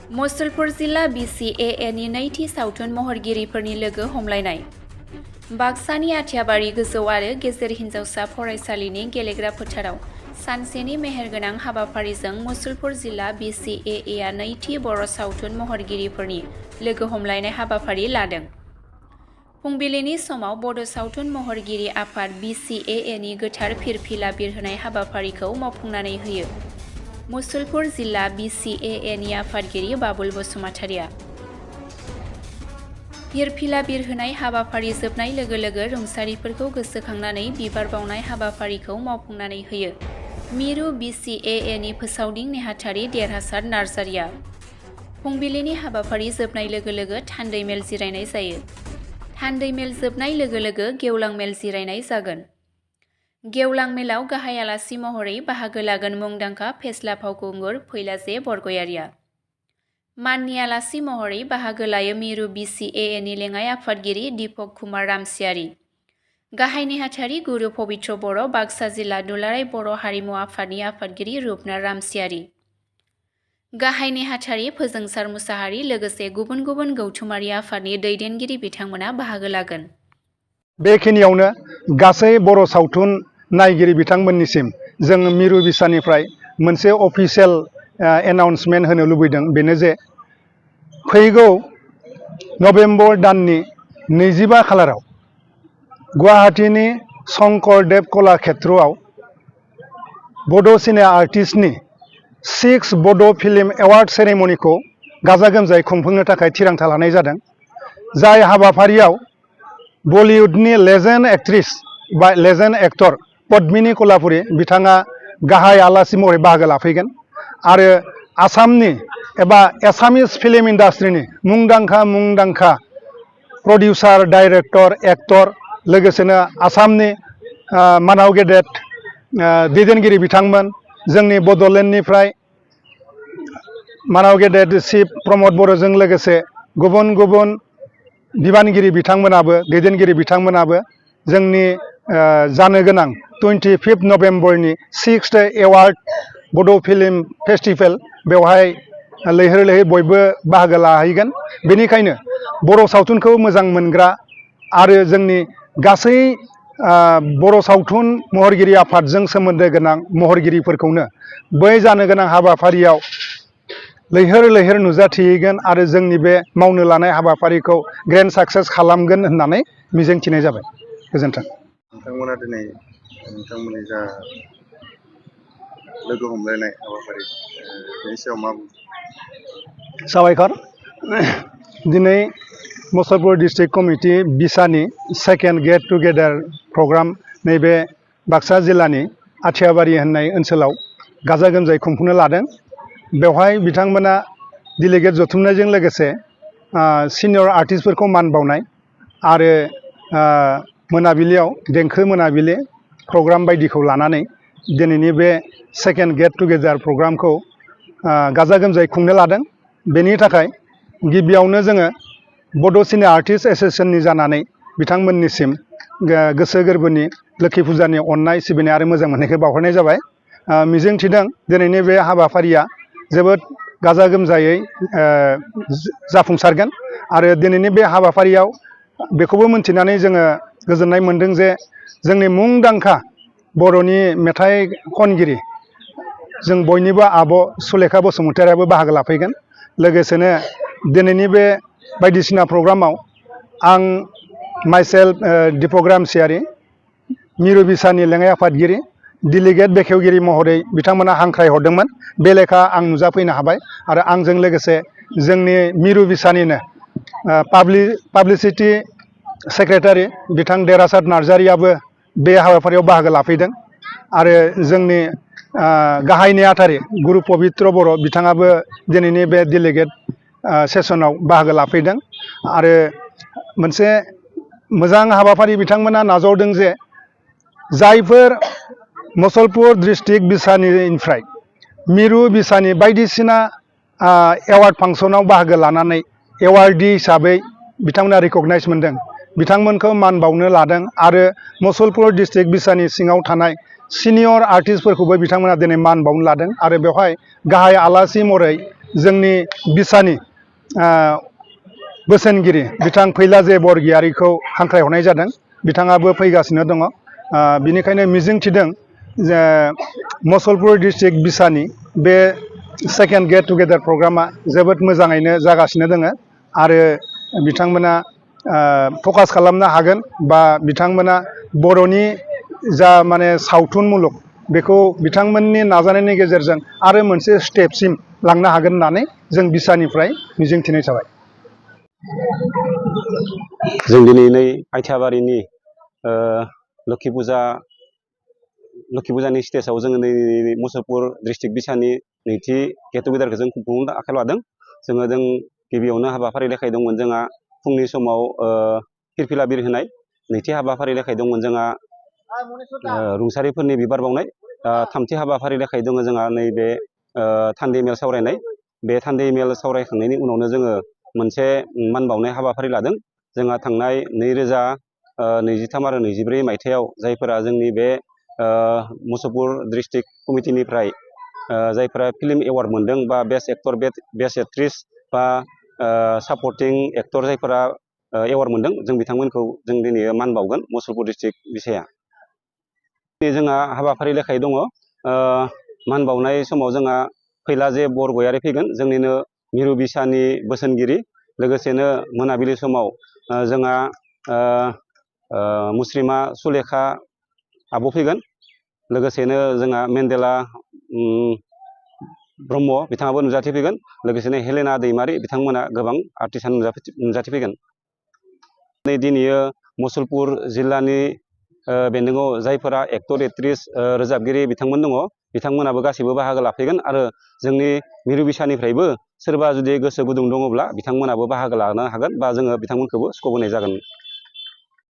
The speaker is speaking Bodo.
मुसलपुर जिल्ला Bcaa नि नैथि सावथुन महरगिरिफोरनि लोगो हमलायनाय। बाक्सानि आथियाबारि गोजौ आरो गेजेर हिनजावसा फरायसालिनि गेलेग्रा फोथाराव सानसेनि मेहेरगोनां हाबाफारिजों मुसलपुर जिल्ला Bcaa नैथि बर' सावथुन महरगिरिफोरनि लोगो हमलायनाय हाबाफारि लादों। फुंबिलिनि समाव बड' सावथुन महरगिरि आफाद Bcaa नि गोथार फिरफिला बिरहोनाय हाबाफारिखौ मावफुंनानै होयो। मुसलपुर जिल्ला Bcaa नि आफादगिरि बाबुल बसुमतारिया फिरफिला बिरहोनाय हाबाफारि जोबनाय लोगो लोगो रुंसारिफोरखौ गोसोखांनानै बिबार बावनाय हाबाफारिखौ मावफुंनानै होयो। मिरु Bcaa नि फोसावदिं नेहाथारि देरहासार नार्जारिया फुंबिलिनि हाबाफारि जोबनाय लोगो लोगो थान्दै मेल जिरायनाय जायो। थान्दै मेल जोबनाय लोगो लोगो गेवलां मेल जिरायनाय जागोन। गेवलां मेलाव गाहाय आलासि महरै बाहागो लागोन मुंदांखा फेस्ला फावखुंगुर फैलाजे बरगयारिया। माननि आलासि महरै बाहागो लायो मिरु Bcaa नि लेङाइ आफादगिरि दीपक कुमार रामसियारि, गाहाय नेहाथारि गुरु पबित्र बर' बाक्सा जिल्ला दुलाराय बर' हारिमु आफादनि आफादगिरि रुपनाथ रामसियारि, गाहाय नेहाथारि फोजोंसार मुसाहारि लोगोसे गुबुन गुबुन गौथुमारि आफादनि दैदेनगिरि बिथांमोना बाहागो लागोन। बेखिनियावनो गासै बर' सावथुन नायगिरि बिथांमोननिसिम जों मिरु बिसानिफ्राय मोनसे अफिसियेल एनाउन्समेन्ट होनो लुबैदों, बेनो जे फैगौ नभेम्बर दाननि 25 खालाराव गुवाहाटीनि शंकरदेव कलाक्षेत्रआव बड' सिने आर्टिस्टनि 6th बड' फिल्म एवार्ड सेरेमनिखौ गाजा गोमजायै खुंफुंनो थाखाय थिरांथा लानाय जादों। जाय हाबाफारियाव बलिउडनि लेजेन्ड एक्ट्रिस बा लेजेन्ड एक्टर पद्मिनी कलापुरी बिथाङा गाहाय आलासि महरै बाहागो लाफैगोन आरो आसामनि एबा एसामिस फिल्म इन्डास्ट्रिनि मुंदांखा प्रडिउसार, डाइरेक्टर, एक्टर लोगोसेनो आसामनि मानाव गेदेर दैदेनगिरि बिथांमोन, जोंनि बड'लेण्डनिफ्राय मानाव गेदेर चिफ प्रमद बर'जों लोगोसे गुबुन गुबुन बिबानगिरि बिथांमोनाबो दैदेनगिरि बिथांमोनाबो जोंनि जानो गोनां 25 नभेम्बरनि 6th एवार्ड बड' फिल्म फेस्टिभेल बेवहाय लैहोर लैहोर बयबो बाहागो लाहैगोन। बेनिखायनो बर' सावथुनखौ मोजां मोनग्रा आरो जोंनि गासै बर' सावथुन महरगिरि आफादजों सोमोन्दो गोनां महरगिरिफोरखौनो बै जानो गोनां हाबाफारियाव लैहोर लैहोर नुजाथिहैगोन आरो जोंनि बे मावनो लानाय हाबाफारिखौ ग्रेन्ड साक्सेस खालामगोन होननानै मिजिंथिनाय जाबाय। गोजोन्थों। नोंथांमोना दिनै नोंथांमोननि जा लोगो हमलायनाय हाबाफारि बेनि सायाव मा बुंगोन? साबायखर। दिनै मुसलपुर डिस्ट्रिक्ट कमिटि बिसानि सेकेन्ड गेट टुगेदार प्रग्राम नैबे बाक्सा जिल्लानि आथियाबारि होननाय ओनसोलाव गाजा गोमजायै खुंफुंनो लादों। बेवहाय बिथांमोना डेलिगेट जथुमनायजों लोगोसे सिनियर आर्टिस्टफोरखौ मान बावनाय आरो मोनाबिलियाव देंखो मोनाबिलि प्रग्राम बायदिखौ लानानै दिनैनि बे सेकेन्ड गेट टुगेदार प्रग्रामखौ गाजा गोमजायै खुंनो लादों। बेनि थाखाय गिबियावनो जोङो बड' सिने आर्टिस्ट एस'सिएशननि जानानै बिथांमोननिसिम गोसो गोरबोनि लोखि फुजानि अननाय सिबिनाय आरो मोजां मोननायखौ बावहरनाय जाबाय। मिजिंथिदों दिनैनि बे हाबाफारिया जोबोद गाजा गोमजायै जाफुंसारगोन आरो दिनैनि बे हाबाफारियाव बेखौबो मोनथिनानै जोङो गोजोननाय मोनदों जे जोंनि मुंदांखा बर'नि मेथाइ खनगिरि जों बयनिबो आब' सुलेखा बसुमतारियाबो बाहागो लाफैगोन। लोगोसेनो दिनैनि बे बायदिसिना प्रग्रामाव आं माइसेल्फ दीपक रामसियारि मिरु बिसानि लेङाइ आफादगिरि डेलिगेट बेखेवगिरि महरै बिथांमोना हांख्राय हरदोंमोन। बे लेखा आं नुजाफैनो हाबाय आरो आंजों लोगोसे जोंनि मिरु बिसानिनो पाब्लिसिटि सेक्रेटारि बिथां देरहासार नार्जारियाबो बे हाबाफारियाव बाहागो लाफैदों आरो जोंनि गाहाय नेहाथारि गुरु पबित्र बर' बिथाङाबो दिनैनि बे डेलिगेट सेसनाव बाहागो लाफैदों आरो मोनसे मोजां हाबाफारि बिथांमोना नाजावदों जे जायफोर मुसलपुर डिस्ट्रिक्ट बिसानिफ्राय मिरु बिसानि बायदिसिना एवार्ड फांसनाव बाहागो लानानै एवार्डी हिसाबै बिथांमोना रिकगनाइज मोनदों, बिथांमोनखौ मान बावनो लादों आरो मुसलपुर डिस्ट्रिक्ट बिसानि सिङाव थानाय सिनियर आर्टिस्टफोरखौबो बिथांमोना दिनै मान बावनो लादों आरो बेवहाय गाहाय आलासि महरै जोंनि बिसानि बोसोनगिरि बिथां फैलाजे बरगयारिखौ हांख्रायहरनाय जादों। बिथाङाबो फैगासिनो दङ। बिनिखायनो मिजिंथिदों जे मुसलपुर डिस्ट्रिक्ट बिसानि बे सेकेन्ड गेट टुगेदार प्रग्रामा जोबोद मोजाङैनो जागासिनो दङ आरो बिथांमोना फकास खालामनो हागोन बा बिथांमोना बर'नि जा माने सावथुन मुलुग बेखौ बिथांमोननि नाजानायनि गेजेरजों आरो मोनसे स्टेपसिम लांनो हागोन होननानै जों बिसानिफ्राय मिजिंथिनाय थाबाय। जों दिनै नै आइथियाबारिनि लोखि फुजानि स्टेजाव जोङो नै मुसलपुर डिस्ट्रिक्ट बिसानि नैथि गेट टुगेदारखौ जों खुंफुंनो आखायाव लादों। जों गिबियावनो हाबाफारि लेखाय दंमोन जोंहा फुंनि समाव फिरफिला बिर होनाय, नैथि हाबाफारि लेखाय दंमोन जोंहा रुंसारिफोरनि बिबार बावनाय, थामथि हाबाफारि लेखाय दङ जोंहा नैबे थान्दै मेल सावरायनाय। बे थान्दै मेल सावरायखांनायनि उनावनो जोङो मोनसे मान बावनाय हाबाफारि लादों। जोंहा थांनाय 2023 आरो 24 मायथाइयाव जायफोरा जोंनि बे मुसलपुर डिस्ट्रिक्ट कमिटिनिफ्राय जायफोरा फिल्म एवार्ड मोनदों बा बेस्ट एक्टर, बेस्ट एक्ट्रिस बा सापर्टिं एक्टर जायफोरा एवार्ड मोनदों, जों बिथांमोनखौ जों दिनै मान बावगोन मुसलपुर डिस्ट्रिक्ट बिसाया। जोंहा हाबाफारि लेखायै दङ मान बावनाय समाव जोंहा फैलाजे बरगयारि फैगोन, जोंनिनो मिरु बिसानि बोसोनगिरि। लोगोसेनो मोनाबिलि समाव जोंहा मुस्रिमा सुलेखा आब' फैगोन। लोगोसेनो जोंहा मेन्देला ब्रह्म बिथाङाबो नुजाथिफैगोन। लोगोसेनो हेलेना दैमारि बिथांमोना गोबां आर्टिस्टआनो नुजाथिफैगोन। दिनै मुसलपुर जिल्लानि बेन्दोङाव जायफोरा एक्टर, एक्ट्रिस, रोजाबगिरि बिथांमोन दङ, बिथांमोनाबो गासैबो बाहागो लाफैगोन आरो जोंनि मिरु बिसानिफ्रायबो सोरबा जुदि गोसो गुदुं दङब्ला बिथांमोनाबो बाहागो लानो हागोन बा जोङो बिथांमोनखौबो स्कप होनाय जागोन।